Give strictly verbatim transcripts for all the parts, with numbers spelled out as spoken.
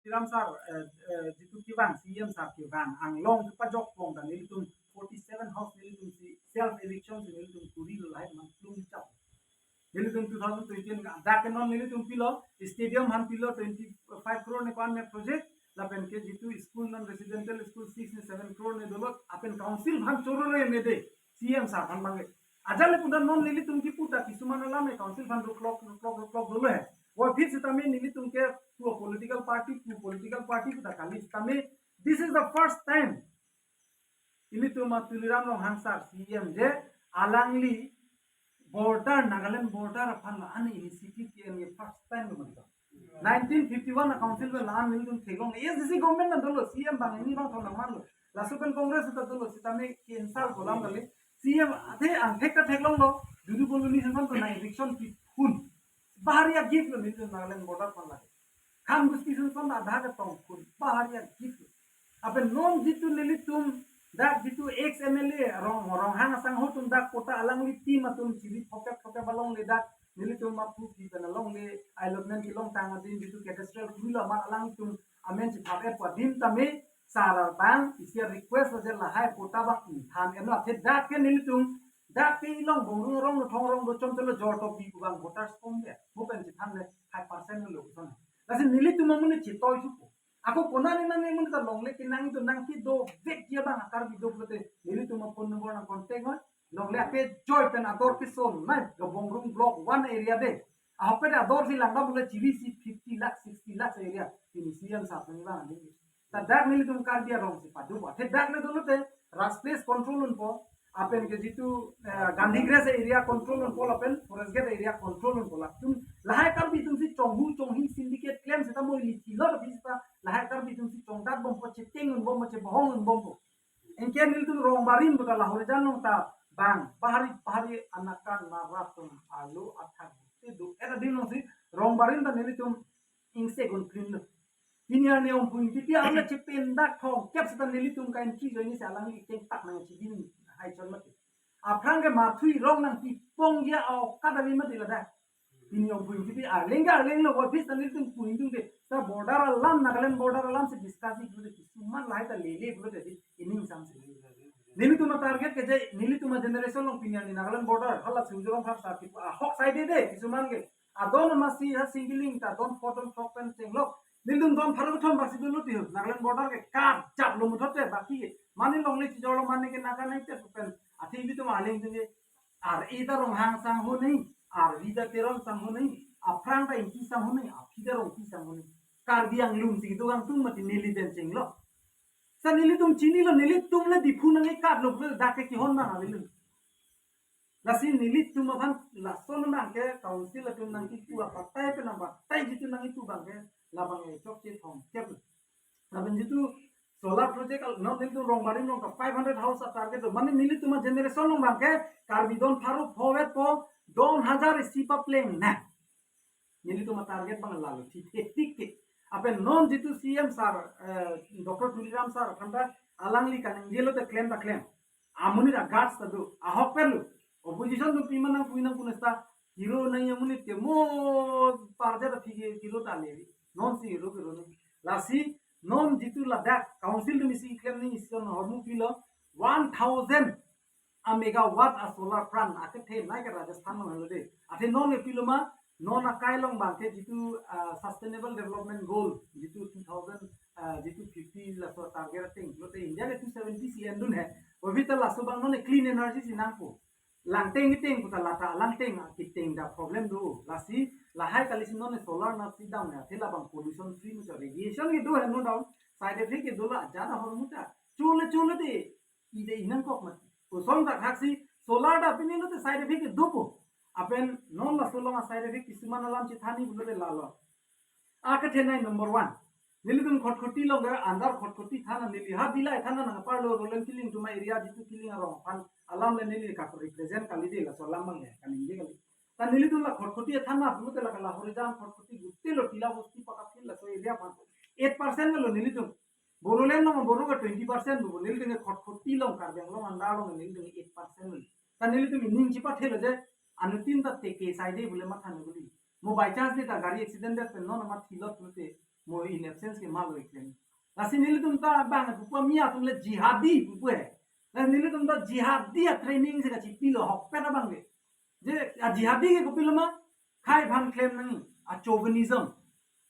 Tuliram sir, eh, eh, jitu kevang, C E M sir kevang anglong kepajok pong ta nelitum forty seven house nelitum si self eviction si nelitum kuri lo lahai man plum chap. Nelitum two thousand twenty-one ka dak ke non nelitum pilo, stadium han pilo twenty-five crore ne ko-an ne project, lapen ke jitu school non residential school six ne seven crore ne dolo, lapen council han choro re ne de, C E M sir han bang ke. Ajat le puda non nelitum kipu ta kisuman alam ne council han ruklok, ruklok, ruklok dolo he. Wa phit sitame nelitum ke pu political party, pu political party pu ta kali sitame, this is the first time ilitum a Tuliram Ronghang sir C E M je alangli border, Nagaland border aphan la-an initiative ke-en ke first time lo mati. Nineteen fifty-one a council pen la-an nelitum theklong. A D C government na dolo, C E M bang ini bang thon nangman lo. Laso pen Congress ta dolo, sitame ke-en sir kolam kali. C E M athe angthek ta theklong lo. Dudu Colony sing kan to na eviction pi phun. Bahari a gift lo nelitum Nagaland border aphan lake. Khan Gusti sing kan adha ke tong phun. Bahari a gift lo. Lapen non jitu nelitum dak jitu ex M L A Rong, Ronghang asangho atum dak kota alangli team atum chiri phokep phokep alongle dak nelitum aphu pi pen alongle allotment kelong tang adin jitu cadastral kuri lo amat alangtum amen chithap-et pu adim tame sir abang isi a request aja lahai kota bak than eno athe dak ke nelitum dak ke ilong bongrung rong thong rong do chom telo jor to pi pu bang voters kom de mo pen chithan le five percent lo kuson. Lasi nelitum amun chitoi chupo. Ako kona ni nang emun ta longle ke nang itu nang kedo vek dia bang akar video pulote nelitum a phone number nang contact noi. Longle ape joy pen ador ke son nai Gabongrung block one area de. Ahok pen ador si langga bule chiri si fifty lakh, sixty lakh area. Ini C E M sir ni bang ni. Ta dak nelitum Karbi arong si padu ba. Te dak le dolo te Ras Place control unpo. Lapen ke jitu, eh, Gandhi Grass area control unpo lapen Forest Gate area control unpo latum. Lahai Karbi atum si chonghu chonghi syndicate klem seta mo ili thilo tapi seta lahai Karbi atum si chongdat bompo, cheteng un bompo, chebohong un bompo. Anke nelitum Rongbarim pu ta Lahorijan along ta bang bahari bahari anakan naratum alu athak te do. Era din along si Rongbarim ta nelitum ingse gun krim lo. Pini arni Omphu Ingtipi arlo chepen dak thongkep seta nelitum ka entry join si alangli keng tak nang chibin hai chon mati. Aphrang ke mathui rong nangpipong ya au kada wi mati ladak. Pini Omphu Ingtipi arleng ke arleng lo office ta nelitum pu ingtung de. Sa border alam, Nagaland border alam si discuss iklo de kisuman lahai ta lele iklo de di ining sam si. Nelitum a target ke je nelitum a generation along pini arni Nagaland border hala sujorong thak sa kipu ahok side de kisuman ke. Adon masi ha singgiling ta don pho don throk pen chenglok. Nelitum don pharo thom basi dulu tiyo. Nagaland border ke kap jap lo muthot te baki ke. Mane longle chijor lo mane ke Naga nai te pen. Athe nelitum aleng jenge. Ar ita Ronghang sangho nai. Ar vida Teron sangho nai. Aphrang ta Ingti sangho nai. Aphi ta Rongpi sangho nai. Karbi Anglong si kedo kangtung mati neli pen chenglok. Sa nelitum chinilo, nelitum le Diphu nang ikat lo, dak ke kihon bang avelo. Lasi nelitum aphan lason bang ke council atum nangkipu apatai pen nangpatai jitu nangkipu bang ke labang e chokche thongkep. Lapen jitu solar project al non nelitum Rongbarim along ka five hundred house a target do. Mane nelitum a generation along bang ke Karbi don pharo pho vet po don hajar isi papleng na. Nelitum a target bang lalo, thik thik thik thik. Lapen non jitu C E M sir, eh, Doctor Tuliram sir, aphan ta alangli kaningje lo te klem ta klem. Amonit a guts ta do, ahok pen lo. Opposition atum pima nangpui nangpu nesta, hero nang amonit ke mo parja ta phige hero ta le. Non si hero ke ro ni. Lasi, non jitu ladak, council atum isi klem ni isi on hormu pilo, one thousand a megawatt a solar plant akethe nai ke Rajasthan along helo de. Athe non epiloma non akai along bang ke jitu, ah, sustainable development goal jitu two thousand, ah, jitu fifty laso target ateng lote India ke two seventy si endun he. Obi ta laso bang non clean energy si nangpo. Langteng iteng puta lata langteng akiteng ta problem do. Lasi lahai kali si non solar na si dam ya thela bang pollution free mucha radiation ke do he no doubt. Side effect ke do la jada hormu ta. Chule chule de ide inang kok mati. Kosong tak haksi solar da pini lote side effect ke dopo. Apen non laso along a side effect kisuman alam chethani pulote lalo. Akethenei number one. Nelitum Khatkhati along ke andar Khatkhati thana neli ha bilai thana nang parlo Roland Killing atum a area jitu Killing arong aphan alam le neli ka represent kali de laso alam bang le kaningje kali. Ta nelitum la Khatkhati thana pulote la Lahorijan Khatkhati gute lo Tila Bosti Pakapil laso area aphan. Eight percent lo nelitum. Bodoland along boro ke twenty percent bo, nelitum ke Khatkhati along Karbi Anglong andar along nelitum eight percent lo. Ta nelitum ining chipathelo je, anuttin ta teke side bule matha nangkuli. Mo by chance de ta gari accident de pen non mathilot pulote. Mo in absence ke malo iklem. Lasi nelitum ta bang pupu mi atum le jihadi pupu he. Lasi nelitum ta jihadi a training si kachipilo ahokpet abang ke. Je a jihadi ke kopilo ma, khei aphan klem nang a chauvinism.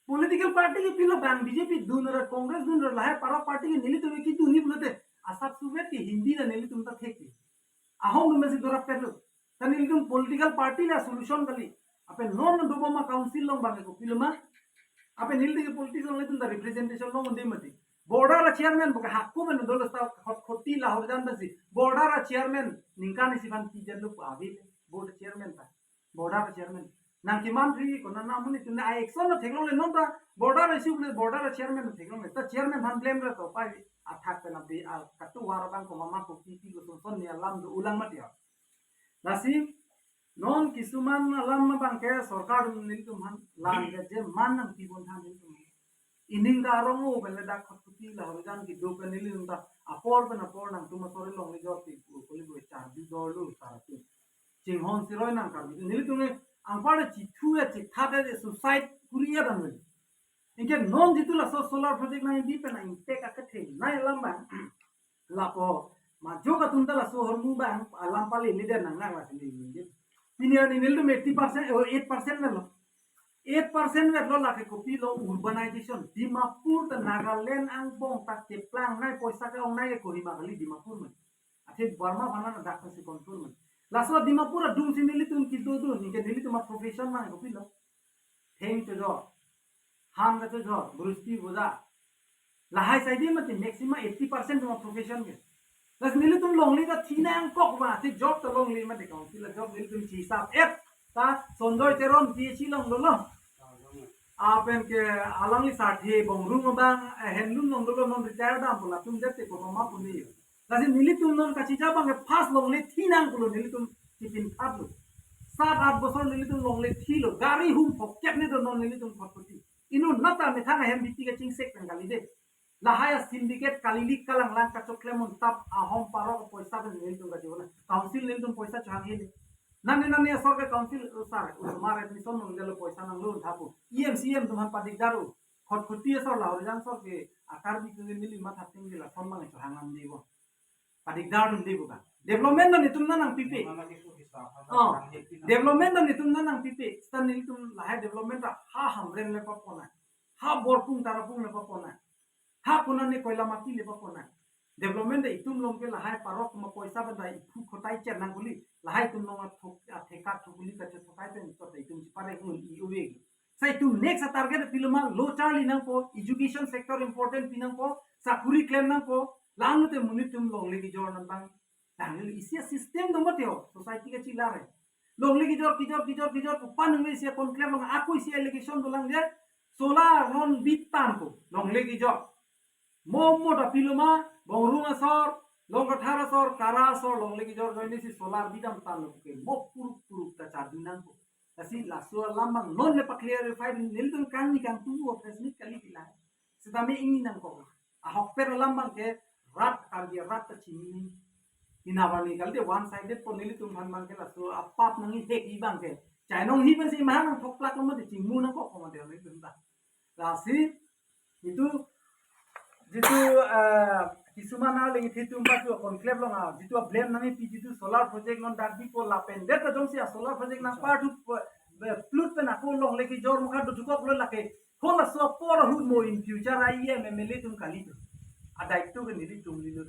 Political party ke pilo bang B J P dun ra Congress dun ra lahai parok party ke nelitum ke dun ni pulote asap suvet ke Hindi la nelitum ta thek ke. Ahom dum si dorap perlu. Kan nelitum political party la solution kali. Ape non dobom a council along bang ke kopilo ma. Ape nelitum ke politics along nelitum ta representation along undi mati. Border a chairman buka hakku men dolo sta khot khoti lahor jan ta si. Border a chairman ningkan isi aphan pijan lo pu abi. Border chairman ta. Border chairman. Nang ki mantri ko na namun itu na action na theklongle non ta border issue le border chairman theklongle. Ta chairman aphan blame ra to pai athak pen abi a katuwar abang ko mama ko pipi ko son son ni alam do ulang mati ya. Lasi non kisuman alam abang ke sorkar nelitum aphan lan ke je man nangpibom tha nelitum. Ining karong o pen le dak khot khoti lahor jan kedo pen nelitum ta apor pen apor nangtum asor longle jor ti ko koli bo charbi dolo sar tu. Chinghon siroi nang Karbi atum. Nelitum ke anpar chithu ya chithat ya suicide kuri ya dan. Anke non jitu laso solar project nangbi pen impact akethe nai alam abang. Lapu majok atum ta laso ahormu abang alam pale leader nang nang lasi neli. Pini arni nelitum eighty percent, oh, eight percent lo. Eight percent lo lake kopilo urbanization. Dimapur ta Nagaland angbong ta keplang nai poisa ke-ong nai ke Kohima kali Dimapur men. Athe Burma aphan dak si control men. Laso Dimapur adung si nelitum kedo do, anke nelitum a profession abang kopilo. Theng chojor, ham kachojor, brusti boja. Lahai saidi mati maximum eighty percent atum a profession ke. Lasi nelitum longle ta thi nangkok ma, athe job ta longle mati council a job nelitum chisap et ta Sonjoy Teron P H E along dolo. Apen ke alangli sarthe Bongrung abang, eh, handloom along dolo non retire dam pu latum jate ko ma puni. Lasi nelitum non kachija abang ke first longle thi nang pulo nelitum chipin thap lo. Sat at bosor nelitum longle thilo. Gari hum pocket ne do non nelitum khot khoti. Inut nata methang ahem B P ke chingsek nang kali de. Lahai a syndicate kalilik kalanglang kachoklem un tap ahom parok poisa pen nelitum kachibona. Council nelitum poisa chohang hini. Nani nani asor ke council, oh, sir, osomar admission nung jalo poisa nanglo thapu. E M C E M atum aphan padik daru. Khot khoti asor lahor jan asor ke akar bi ke neli matha ting jila son abang chohang an dibo. Padik daru dibo ka. Development non itum nang pipe. Oh, development non itum nang pipe. Stan nelitum lahai development ta ha Hamren le papona. Ha Borpung Tarapung le papona. Ha konane Koilamati le papona. Development ta itum along ke lahai parok ma poisa banda iphu khotai chen nang kuli. Lahai itum along athok atheka thukuli kache thokai pen to itum chipare ngun i uwe. Sai itum next a target pilo ma lo charli nangpo, education sector important pi nangpo, sakuri klem nangpo, lang te monit atum longle kejor nang bang. Tangli isi a system do mati ho, society kachilar he. Longle kejor, kejor, kejor, kejor, pu pan nang isi a conclave along, ako isi a allegation dolang je, solar non bitan ko, longle kejor. Mo mo ta pilo ma, Bongrung asor, Longkathar asor, Kara asor, longle kejor join isi solar bidam tan lo ke, mo puruk puruk ta chardi nangpo. Lasi laso alam abang non le pa-clarify nelitum kangni kangtubu press meet kali pila. Setame ingni nangkok. Ahokpet alam abang ke rat Karbi rat ta chini. Ina bani kali de one sided po nelitum aphan abang ke laso apap nang ihek i abang ke. Chainong hi pensi mahang nang thokplak lo mati chingmu nangkok ko mati nelitum ta. Lasi itu jitu, eh, kisuman aling itum patu conclave along a jitu a blame nang ipi jitu solar project non dak bipo lapen det ta jongsi a solar project nang part of, eh, plut pen ako longle kejor mukha do jukok lo lake. Ko laso apor ahut mo in future a E M M L A atum kali tu. A daityo ke nelitum lilo.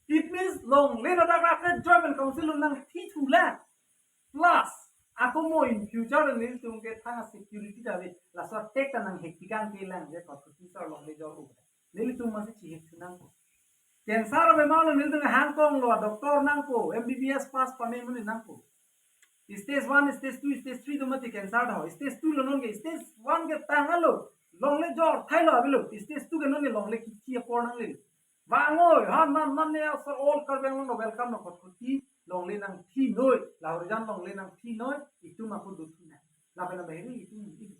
It means longle ladak rak ke joint council nang thi thula. Plus, ako mo in future nelitum ke thang security ta ave. Laso attack ta nang hektikang kelang je ko future longle jor u. Nelitum masi chihek thu nangpo. Cancer bemar lo nelitum hangkong lo doctor nangpo, M B B S pass pame muni nangpo. Stage one, stage two, stage three do mati cancer do. Stage two lo non ke, stage one ke tanglo. Longle jor thailo avelo. Stage two ke non ke longle kithi apor nangle. Vangoi, ha nan nan ne asa all Karbi Anglong welcome no khot khoti longle nangthinoi, lahor jan longle nangthinoi, itum ako dothu na. Lapen abahiri itum itum.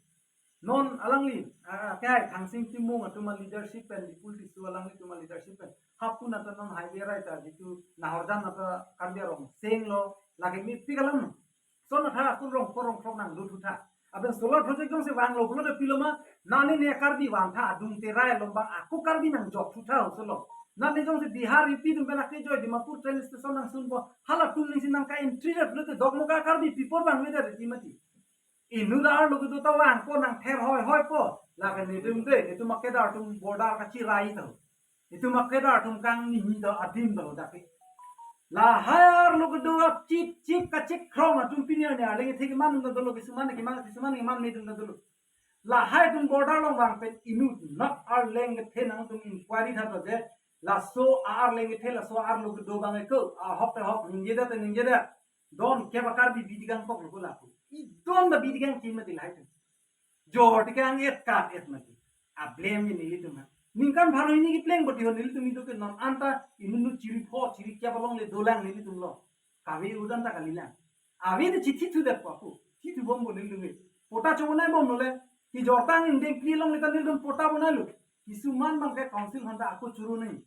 Non alangli, ah, kehai Thangsing Timung atum a leadership pen, Dipul Tisso alanglitum a leadership pen. Hapun ata non highway rai ta jitu nahor jan ata Karbi arong seng lo, lake mepik alam. Son atha akun rong korong krok nang dothu tha. Aben solar project jongsi vanglo pulote pilo ma, Nane ne Karbi vantha adung terai along bang ako Karbi nangjok thutha hosolo. Nane jongsi Bihar U P atum pen akejoi Dimapur train station nangsunpo, halatum ningsi nangka-entry ra pulote Dokmoka Karbi pi apor vangvedet ti mati. Inut arlo kedo ta vangpo, nangther hoihoipo. Lake netum de, netum akedar atum border kachirai tho. Netum akedar atum kangni tho, adim tho dake. Lahai arlo kedo apchip chip kachikkrong atum pini arni arleng kethe keman atum ta dolo, kisuman keman, kisuman keman atum ta dolo. Lahai atum border along vang pen inut nat arleng kethe nangtum inquiry tha to je, laso arleng kethe, laso arlo kedo bang eko, ahok te hok, ningjedet te ningjedet. Don kep a-Karbi bidi kangkok lo ko lapu. Idon ta bidi kangkim mati lahai atum. Jor te kang-et kat-et mati. A-blame ke nelitum ha. Ningkan pharo hini kepleng boti ho nelitum ido ke non anta inut chiri pho chiri kep along le dolang nelitum lo. Kave udan ta kalilang. Ave de chithi thudet ko ako. Chithi bom bo nelitum ke. Patta chobonai bomlo le. Kejortang ingdeng phli along le ta nelitum patta bonailo. Kisuman bang ke council aphan ta ako choro nai.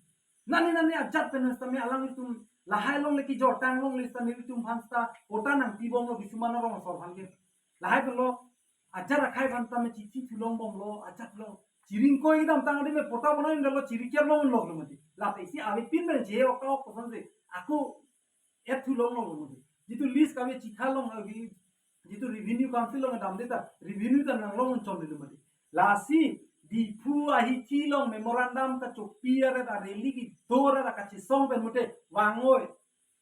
Nani nani ajat pen sitame alanglitum lahai along le kejortang along le sitame nelitum aphan sita patta nangpi bomlo kisuman arong asor aphan ke. Lahai pen lo ajat akhai aphan tame chithi thulong bomlo ajat lo. Chiri ingkoi kedamtang adi me patta bonai lo chiri kep along lo lo mati. Late isi ave pin pen je ok ok koson se ako et thulong lo lo mati. Jitu list kave chitha long agi, jitu revenue council along damde ta revenue ta nanglong chom lo mati. Lasi Diphu ahithi along memorandum kachopi aret a-rally kedo aret kachesong pen mute vangoi.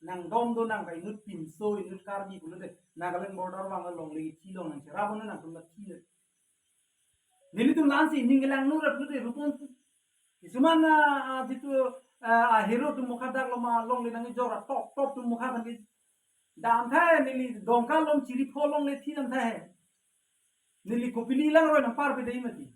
Nangdom do nang ka inut pinso, inut Karbi pulote Nagaland border vang longle kethi along nangcherap non nangtum la thi le. Nelitum la-ansi ning kelang nu ra pulote rupon. Kisuman, ah, ah, jitu, ah, ah, hero atum mukha dak lo ma longle nangkejor a top top atum mukha bang ke. Damtha he neli Dongka along chiri pho longle thi damtha he. Neli kopili langroi nangpar pe dei mati.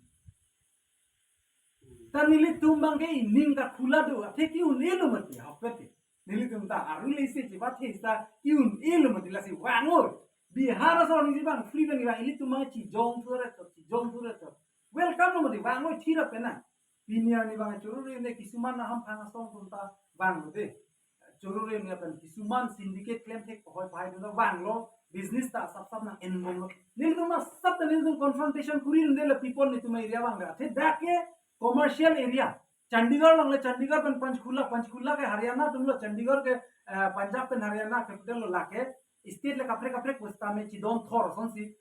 Ta nelitum bang ke ining kakhula do, athe ke-un-elo mati, hapet ke. Nelitum ta aru le isi chiba the sa ke-un-elo mati lasi vangoi. Bihar asor ningje bang free bang vang ilitum bang chijong thu aret, chijong thu aret. Welcome lo mati vangoi thira pena. Pini arni bang choro re ne kisuman na hamphang asong atum ta vanglo de. Choro re ne pen kisuman syndicate klem thek hoi pai do vanglo, business ta sap sap nang-en bomlo. Nelitum ta sap ta nelitum confrontation kuri unde la people netum area vang ra. Athe dak ke commercial area. Chandigarh along le Chandigarh pen Panchkula, Panchkula ke Haryana atum lo, Chandigarh ke, eh, Punjab pen Haryana capital lo lake. State le kaprek kaprek pusitame chidon thor asonsi.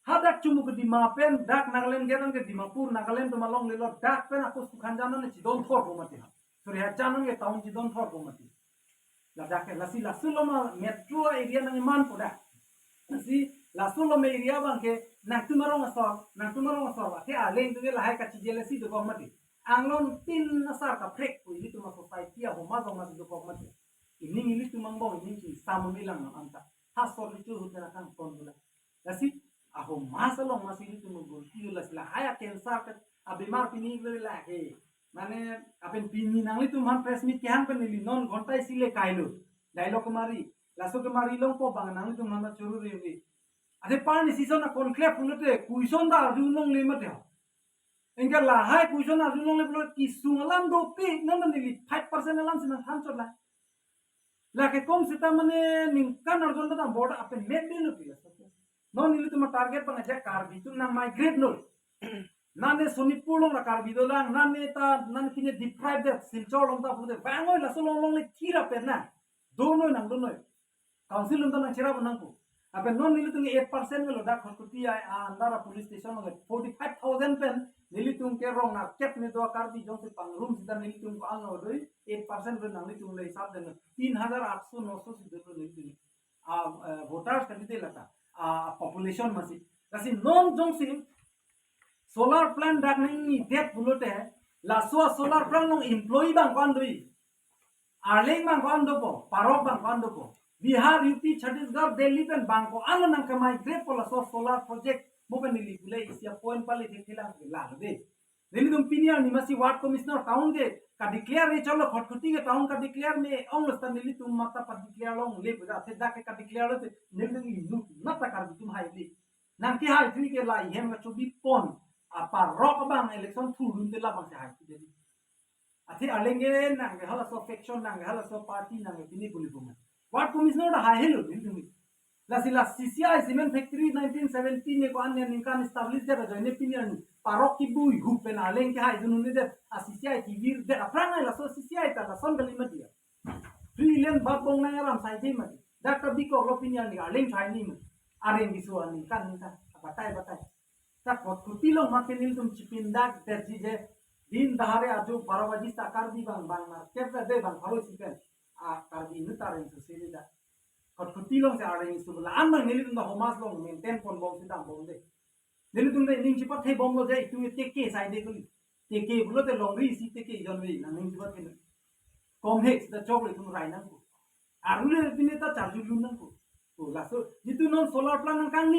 Hadak chumuk ke Dima pen, dak Nagaland gate ke Dimapur, Nagaland atum along le lo, dak pen ako Sukhanjan ne chidon thor po mati ha. Sorry, ha Jan ke town chidon thor po mati. Ladak ke, lasi laso lo ma metro area nang iman po dak. Lasi laso lo ma area bang ke, nangtum arong asor, nangtum arong asor, athe aleng tu ke lahai kachi jealousy dokok mati. Anglong tin asar kaprek pu ilitum a-society ahoma jong mati dokok mati. Ining ilitum angbong ining ki samun ilang nang anta. Ha sor lichu hut na kang kon bula. Lasi ahoma salong masi ilitum gulti lasi lahai a-cancer ke abimar pini le lake. Mane apen pini nanglitum aphan press meet kehang pen neli non ghonta isi le kailo. Dialogue kemari. Laso kemari longpo bang nanglitum aphan choro re. Athe parni sison a-conclave pulote question ta arjulongle mati ha. Anke lahai question arjulongle pulo kesung alam dopik, non neli five percent alam si nangthan chot la. Lake kom seta mane ningkan arjon ta border apen met delo pila. Non nelitum a-target bang ajak Karbi atum nang-migrate noi. Nane Sonitpur along la Karbi dolang, nane ta, nane pine deprive det, Silchar along ta pulote vangoi laso along longle thira pena. Donoi nang donoi. Council atum ta nangcherap nangpo. Apen non nelitum eight percent melo dak Khatkhati a, a under a police station along forty-five thousand pen nelitum ke rong na kep ne do Karbi jongsi pangrum sita nelitum ko-an lo doi eight percent pen nanglitum le hisap den tin hajar aatso noso si do nelitum. A, eh, voters kan dite lata. A population masi. Lasi non jongsi solar plant dak nangnidet pulote laso solar plant along employee bang ko-an doi. Arleng bang ko-an dopo, parok bang ko-an dopo. Bihar, U P, Chhattisgarh, Delhi pen bang ko-an lo nangke-migrate po laso solar project. Mo pen neli pule isi a-point pali thek thelang ke lalo de. Nelitum pini arni masi ward commissioner town ke ka-declare re chalo Khatkhati ke town ka-declare me-ong lo seta nelitum mata pa-declare longle puja. Athe dak ke ka-declare lote nelitum inut nat ta Karbi atum hai le. Nangkehai thu ke la ihem kachobi pon. Aparok abang election thurdunde labang si hai thu de. Athe aleng ke nangke halaso faction nangke halaso party nangke pini puli puma. Ward commissioner ta hai helo din dumi. Lasi la C C I cement factory nineteen seventy ne ko-an ne ningkan establish det ajoine pini arni Parok kebui hu pen arleng kehai dun un-edet, a C C I T V det aphrang ai laso C C I ta lason kali mati ya. Free land bat bong nang aram sai de mati. Dak ta bikok lo pini arni arleng thai ni mati. Areng bisu ani kan ni ta batai batai. Ta kot kuti long mati nelitum chipindak detji je. Din dahare ajo baro baji ta Karbi bang bang market ta de bang pharo si pen. A Karbi nu ta areng su siri da. Kot kuti long si areng su la an bang nelitum ta homas long maintain pon bom si dam bom de. Nelitum ta ning chipathe bom lo je itum teke sai de kuli. Teke pulote longri isi teke jonri nang ning chipathe na. Kom hek sita chok le itum rai nangkok. Arule pine ta charju lun nangkok. To laso jitu non solar plant nang kangni